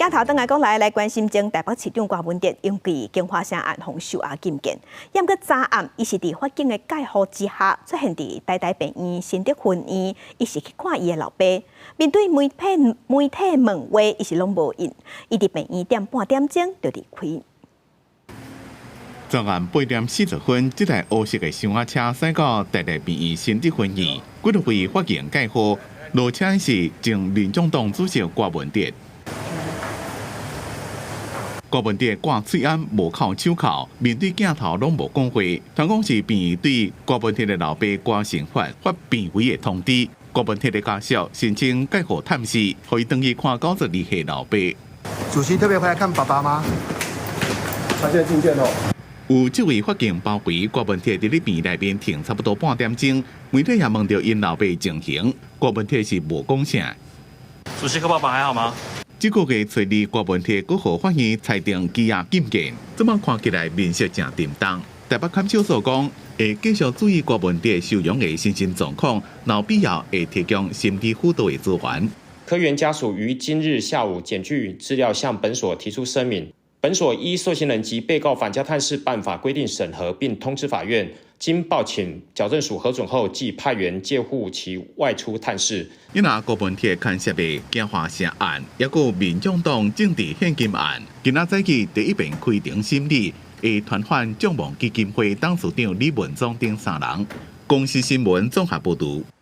鏡頭轉來講來來關心前台北市長郭文哲因為京華城案予收押禁見，毋過昨暗伊是佇法警的戒護之下出現佇台大病院新竹分院，伊是去看伊的老爸。面對媒體問話，伊是攏無應。伊佇病院踮半點鐘就離開。昨暗8點40分，這台烏色的箱仔車駛到台大病院新竹分院，幾落位法警戒護，落車的是前民眾黨主席郭文哲。郭文哲掛喙罨無扣手銬，面對鏡頭攏無講話。傳講是病院對郭文哲的老爸郭成發發病危的通知。郭文哲的家屬申請解放探視，予伊轉去看92歲老爸。主席特別回來看爸爸嗎？他現在進見哦。有這位法警包圍郭文哲佇咧病院內面停差不多半點鐘，媒體也問著𪜶老爸情形，郭文哲是無講啥。主席，柯爸爸還好嗎？這個月初二，郭文哲閣予法院裁定羈押禁見，這擺看起來面色誠沉重。台北看守所講，會繼續注意郭文哲收容的身心狀況，若有必要會提供心理輔導的資源。柯議員家屬於今日下午檢具資料向本所提出聲明，本所依受刑人及被告返家探視辦法規定審核並通知法院，經報請矯正署核准後，即派員戒護其外出探視。因為郭文鐵牽涉的京華城案，抑閣有民眾黨政治獻金案，今仔早起第一遍開庭審理，會傳喚眾望基金會董事長李文忠等三人。公視新聞綜合報導。